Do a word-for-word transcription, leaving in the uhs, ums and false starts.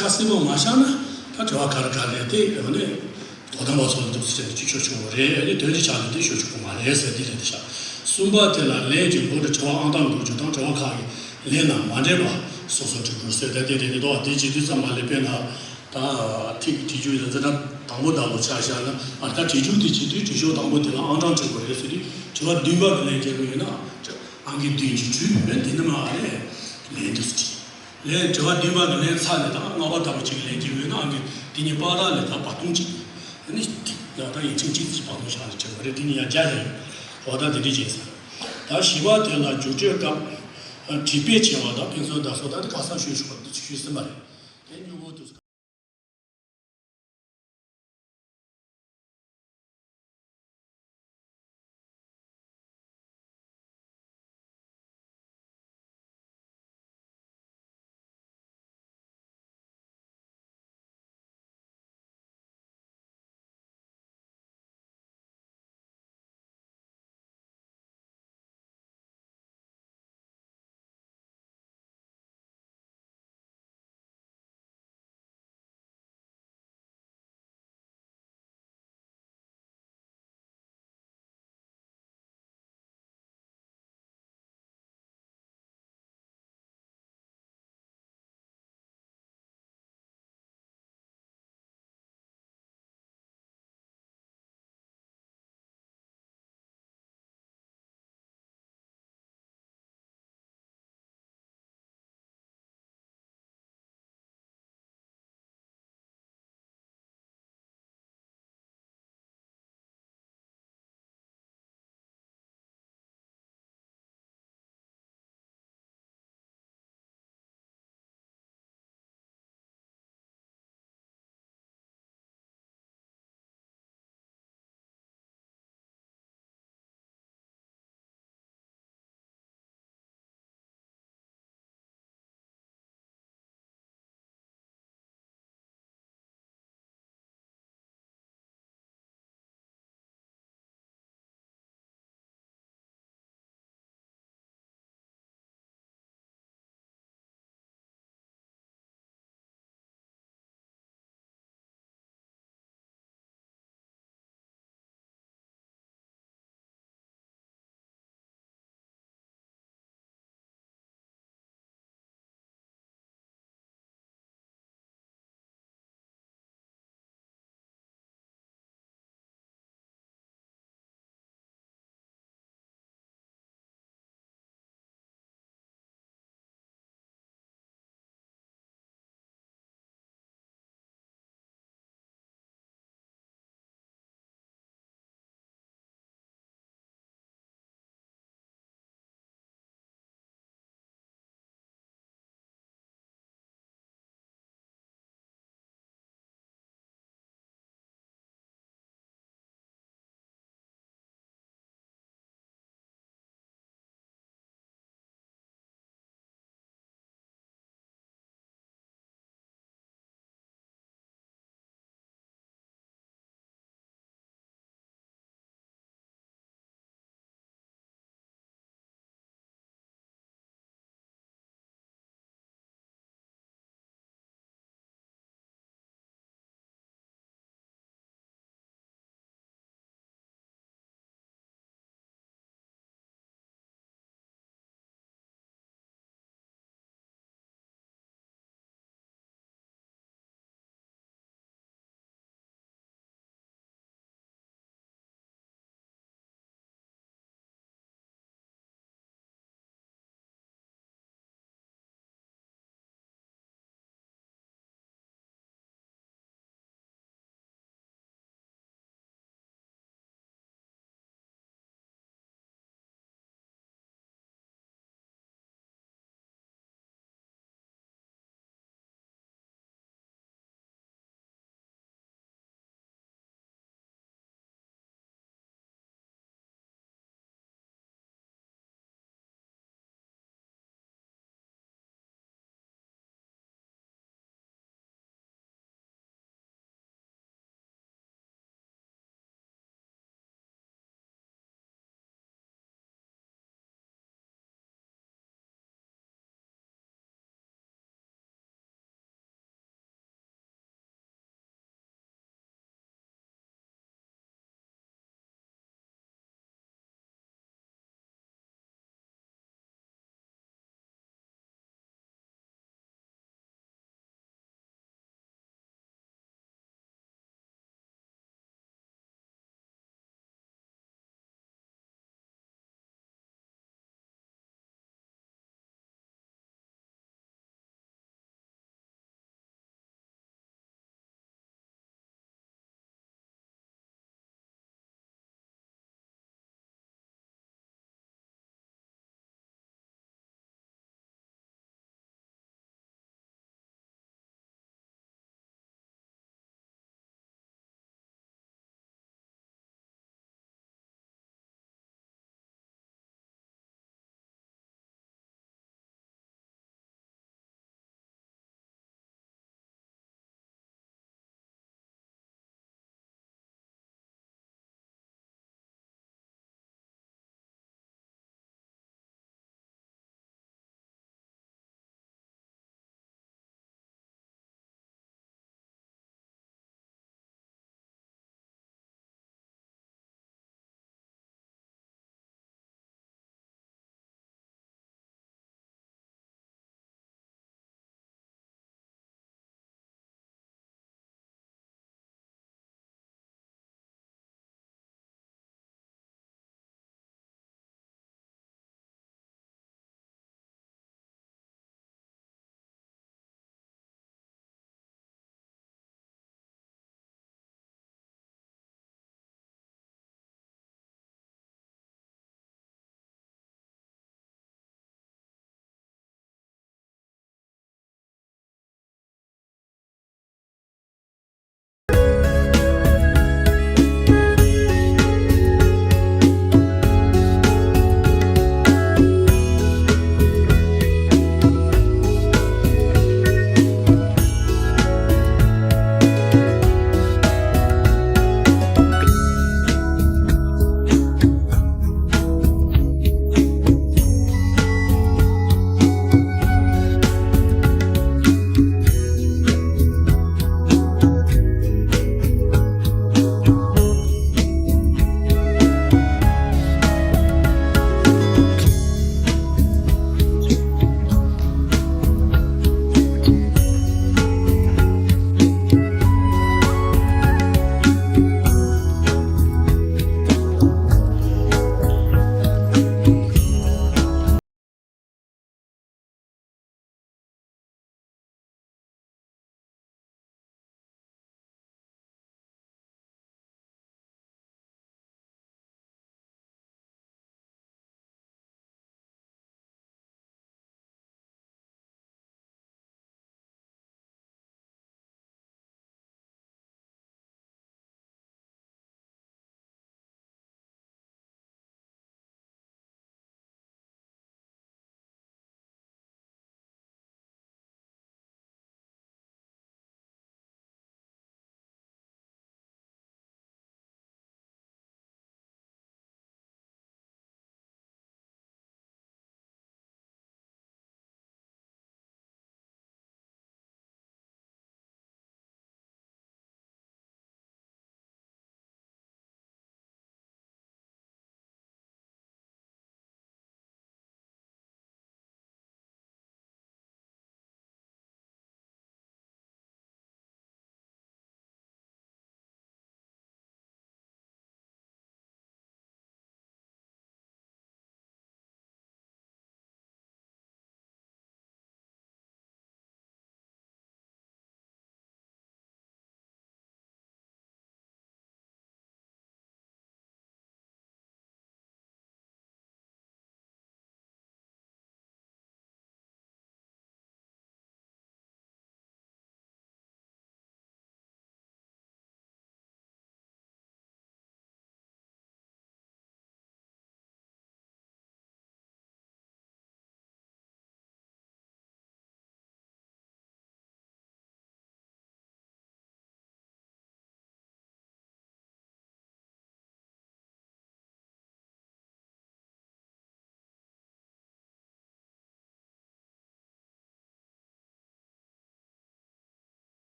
ཁ་གསལ་པོ་མ་བཞག་ན་ད་དྲི་བ་ག་རེ་ག་རེ་རེད་དེ་ཨ་ནི་དོ་དམ་པ་ཚོ་ལ་འདུག་སེ་བྱས་ནས་ཅིག་ཤོད་ཆོག་པ་རེད། ཨ་ནི་དོན་གྱི་ཆ་ནས་དེ་ཤོད་ཆོག་པ་མ་རེད་ཟེར་དེ་རེད་དེ་ཤག་གསུམ་པ་དེ་ལ་ལན་གྱི་འགོ་དྲི་དྲི་བ་ཨང་དང་འགོ་རྒྱུ་དང་དྲི་བ་ཁག་གི་ལན་དང་མ་འདྲེས་པ་སོ་སོ་དྲི་དགོས་ཟེར་ད་དེ་རེད་དེ་འདུག་དེ་བྱེད་དུས་ཙམ་པ་ལ་དཔེར་ན་ད་ཐིག་གི་བྲིས་རྒྱུ་ཡིན་ན་འཛིན་གྲྭ་དང་པོ་ཟླ་བོ་ཆ་བཞག་ན་ཨ་ད་བྲིས་རྒྱུ་དེ་བྱེད་དུས་བྲིས་ཤོག་དང་པོ་དེ་ལ་ཨང་གྲངས་བྲི་དགོས་རེད་ཟེར་དུས་དྲི་བ་བདུན་པ་གི་ལན་བརྒྱབ་པ་ཡིན་ན་ཨང་ཀི་བདུན་གྱིས་བྲིས་འོན་དེ་ནི་མ་རེད་ལན་དུ་བྲིས། ལན་དྲི་བ་བདུན་པ་གི་ལན་ཚར་ནས་ད་ལྔ་པ་ལྟ་བུ་གཅིག་ལན་གཅིག་ཡོད་ན་ཨང་ཀི་དེ་གཉིས་པར་ཐག་ལས་ད་བར་སྟོང་གཅིག་ཨ་ནི་ད་ཡིག་ཆེན་གཅིག་ཙམ་བར་སྟོང་བཞག་ནས་བྱས་པ་རེད། དེ་གཉིས་ཡར་བརྒྱབ་ཡོད། འོ་ད་དེ་འདྲ་བྱས་ཟེར། ད་བཞི་པ་དེ་ལ་རྒྱུགས་སྤྲོད་སྐབས་ཨ་བྲིས་དཔེ་བྱས་པ་དང་ཕན་ཚུན་བརྡ་གསར་ད་དེ་ཁ་སང་ཞུས་ཞུས་ཞུས་ཟིན་པ་རེད། དེ་སྨྱུ་གུ་དུས་